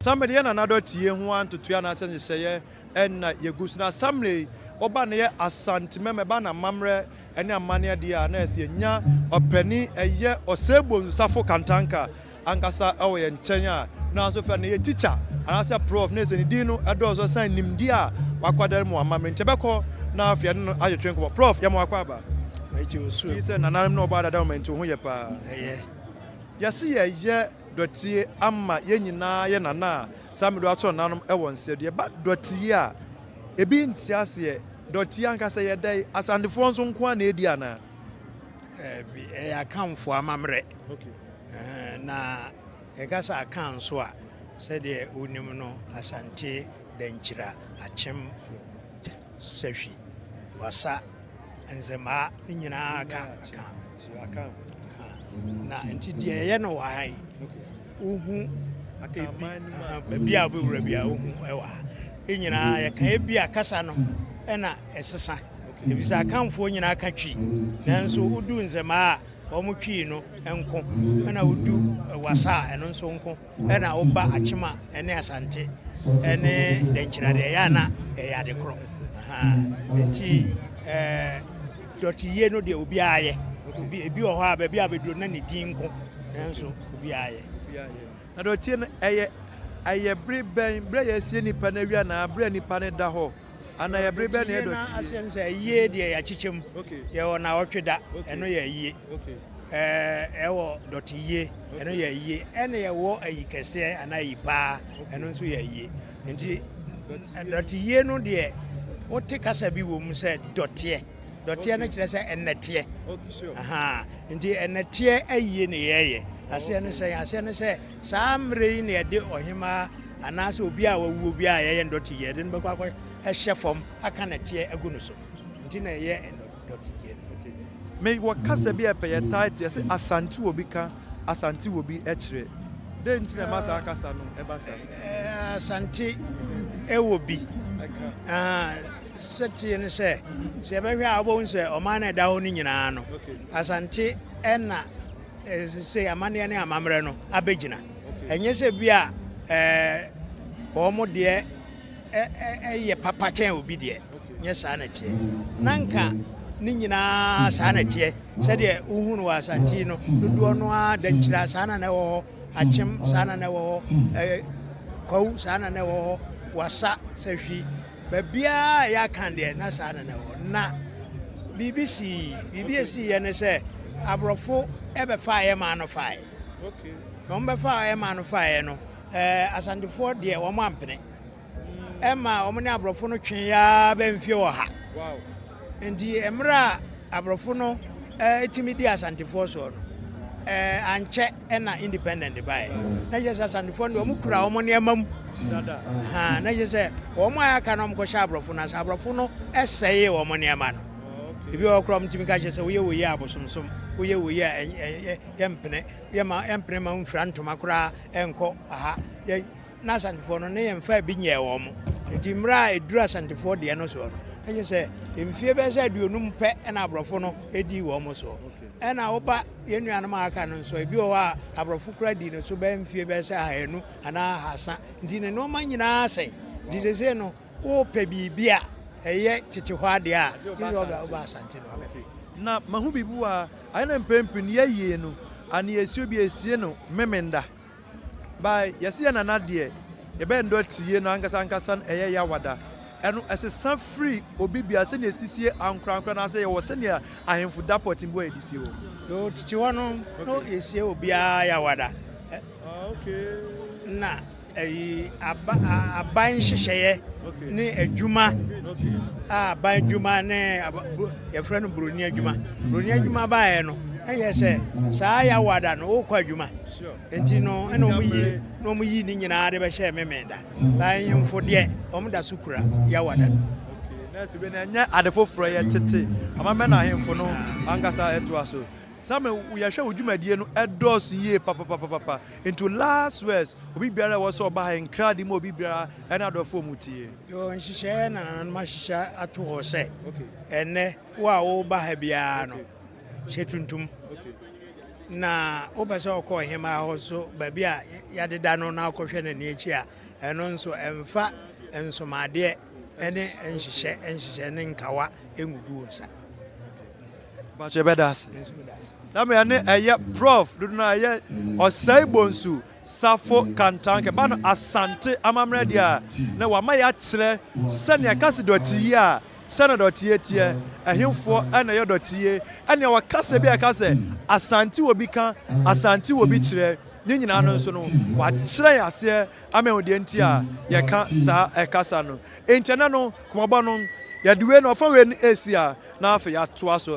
Saa mmerɛ yɛ nana dɔteɛ ho antotoe anaasɛ nhyehyɛeɛ ɛna yɛgu so. Na saa mmerɛ yi wɔba no yɛ Asantemɛm, ɛba na amammerɛ ne amanneɛ deɛ a, na ɛsɛ yɛnya ɔpani ɛyɛ Ɔsɛe Safo Kantanka ankasa ɛwɔ yɛn nkyɛn a na nso fɛ no yɛ teacher anaasɛ prof, na ɛsɛ ne din no ɛdɔɔso sɛn nimdeɛ a wakɔdare mu amammerɛ, nti ɛbɛkɔ na afei ɛno no ayɛtwe nkɔmmɔ. Prof, yɛma wakɔ aba. Ɛgye osu. Yi sɛ nananom na ɔbɔ adada ma nti wo ho yɛ paa. Ɛyɛ. Yɛse yɛyɛ dɔteɛ ama yɛn nyinaa yɛ nana a saa mmerɛ ato nananom ɛwɔ nsɛ deɛ ba dɔteɛ a ebi nte aseɛ. Dɔteɛ ankasa yɛ dɛn? Asantefoɔ nso nko a na edi anaa? Ɛbi ɛyɛ Akanfoɔ amammerɛ. Na yɛka sɛ Akan nso a, sɛdeɛ wonim no, Asante, Dankyira, Akyem, Sahwi, Wasa, Nzemaa ne nyinaa ka Akan. Na nti deɛ ɛyɛ no wɔ ha yi, wohu ebi baabi a wobɛwura bi a wohu ɛwɔ ha. Yɛn nyinaa yɛka ebi a kasa no ɛna ɛsesa, efisɛ Akanfoɔ nyinaa ka Twi, nanso wodu Nzemaa a, wɔn Twi no nko, ɛna wodu Wasa a, ɛno nso nko, ɛna woba Akyem a, ɛne Asante ɛne Dankyira deɛ, ɛyɛ ana ɛyɛ ade korɔ. Nti dɔteyie no deɛ, obiara yɛ. Obi ebi wɔ hɔ a, baabi a bɛduro na ne din nko, nanso obiara yɛ. Na dɔteɛ no ɛyɛ bere bɛn? Bere a yɛasie nipa no awia anaa bere a nipa no da hɔ, anaa yɛ bere bɛn na ɛyɛ dɔteɛ? Aseɛ no sɛ ayie deɛ, yɛakyekyɛ mu. Yɛwɔ nawɔtwe da, ɛno yɛ ayie. Ɛwɔ dɔteyie, ɛno yɛ ayie, ɛna yɛwɔ ayi kɛseɛ anaa ayi paa, ɛno nso yɛ ayie. Nti dɔteyie no deɛ, wote kasa bi wɔ mu sɛ dɔteɛ. Dɔteɛ no kyerɛ sɛ ɛnɛteɛ. Nti ɛnɛteɛ ayie ne yɛyɛ. Aseɛ no sɛ, aseɛ no sɛ saa mmerɛ yi na yɛde ɔhemaa anaasɛ obi a wawuo bi a yɛyɛ ndɔteyie, yɛde no bɛkɔ akɔ ɛhyɛ fam aka nɛteɛ agu no so, nti na ɛyɛ dɔteyie no. Me wɔ kasa bi a ɛpɛ yɛ tae te sɛ Asante wɔ bi ka, Asante wɔ bi kyerɛ. Dɛn nti na ɛma saa kasa no ɛba saa? Asante ɛwɔ bi sɛteɛ no sɛ yɛbɛhwɛ a, wobɛhu sɛ ɔman no ɛda hɔ no nyinaa no, Asante ɛna sɛ amanneɛ ne amammerɛ no abɛgyina. Ɛnyɛ sɛ bi a wɔn deɛ ɛyɛ papa kyɛn obi deɛ, nyɛ saa na teɛ. Na nka ne nyinaa saa na teɛ. Sɛdeɛ wohu no wɔ Asante no, dodoɔ no ara Dankyira saa na na ɛwɔ hɔ, Akyem saa na na ɛwɔ hɔ, Kwawu saa na na ɛwɔ hɔ, Wasa, Sahwi, baabiara a yɛaka deɛ na saa na na ɛwɔ hɔ. Na biribi sii, biribi esiiɛ ne sɛ aborɔfo ɛbɛfaa yɛ maa no faeɛ. Na wɔn bɛfaa yɛ maa no faeɛ no, Asantefoɔ deɛ, wɔn ampene. Ɛma wɔn ne aborɔfo no twee yaa bɛ mfie wɔ ha. Nti mmerɛ a aborɔfo no ɛtumi di Asantefoɔ soɔ no, ankyɛ ɛna independent baeɛ. Na kyerɛ sɛ Asantefoɔ no deɛ, wɔn kura wɔn nneɛma mu ha, na kyerɛ sɛ wɔn a aka no, wɔn kɔhyɛ aborɔfo no ase. Aborɔfo no ɛsɛe wɔn nneɛma no. Ebi wɔ hɔ koraa, wɔn tumi ka kyerɛ sɛ woyɛ wɔ yi a abosomsom, woyɛ wɔ yi a ɛyɛ yɛmpene, yɛma yɛmpene ma mfira ntoma koraa ɛnkɔ aha yɛ. Na Asantefoɔ no ne yɛmfa bi nyɛɛ wɔn mo. Nti mmerɛ a ɛduru Asantefoɔ deɛ no soɔ no, ɛkyɛ sɛ mfie bɛyɛ sɛ 50 pɛ ɛna aborɔfo no ɛdii wɔn mo soɔ. Ɛna woba yɛn nuanom a aka no nso, ebi wɔ hɔ a aborɔfo kora dii no so bɛyɛ mfie bɛyɛ sɛ 200 anaa 300, nti ne nneɛma nyinaa sɛe. Nti seesei no, wopɛ biribi a ɛyɛ tete hɔ adeɛ a, gye sɛ woba Asante no abɛpɛ. Na mahu biribi wɔ ha ayɛ na mpɛn no yɛyie no ane yɛsie obi a, yɛsie no Memenda. By yɛse yɛ nana deɛ, yɛbɛyɛ ndɔ tie no ankasa ankasa no, ɛyɛ Yawada. Ɛno ɛsesa firi obi bia sɛnea ɛsisie ankorankora no asɛ yɛwɔ sɛnea ahemfo da pɔten bi wɔ yɛde sie hɔ. Yo, tete hɔ no, no yɛsie obiara Yawada. Na ɛyi aba aban nhyehyɛeɛ ne adwuma a aban adwuma ne yɛfrɛ no buroni adwuma. Buroni adwuma baeɛ no, ɛyɛ sɛ saa Yawada no wokɔ adwuma. Nti no ɛna wɔn yi na wɔn yi ne nyinaa de bɛhyɛ Memenda. Ba ahemfo deɛ, wɔn da so kura Yawada no. Nɛɛse wei na ɛnyɛ ade foforɔ, yɛ tete amammerɛ na ahemfo no ankasa ɛtoa so. Same, yɛhwɛ wo dwumadie no, ɛdɔɔso yie papapapapa. Nti last words, obi biara ɛwɔ sɛ ɔba ha, nkrade mu obi biara ɛne adɔfoɔ mu tie. Yo, nhyehyɛeɛ na nananom ahyehyɛ ato hɔ sɛ ɛnnɛ wo a woba ha biara no, hyɛ tuntum. Na wopɛ sɛ wokɔ ɔhemaa hɔ nso, baabi a yɛadeda no na wokɔhwɛ n'ani akyi a, ɛno nso ɛmfa nsomadeɛ ne nhyehyɛ nhyehyɛ ne nkawa ngugu wo nsa. Mpakyɛ bɛda ase. Me nso meda ase. Saa mmerɛ ne ɛyɛ Prof dodo no a ɛyɛ Ɔsɛe Bonsu Safo Kantanka ba no Asante amammerɛ deɛ a na wama yɛakyerɛ sɛnea ɛka se dɔteyie a sɛnea dɔteyie teɛ, ɛhefoɔ na ɛyɛ dɔteyie, ɛnea wɔkasa bi a ɛka sɛ Asante wɔ bi ka, Asante wɔ bi kyerɛ, ne nyinaa no nso no wakyerɛ yɛn aseɛ ama yɛahu deɛ nti a yɛka saa ɛkasa no. Enti ɛnɛ no, kɔmɔbɔ no, yɛde wei no, ɔfa wei no ɛresi a, na afei yɛatoa so.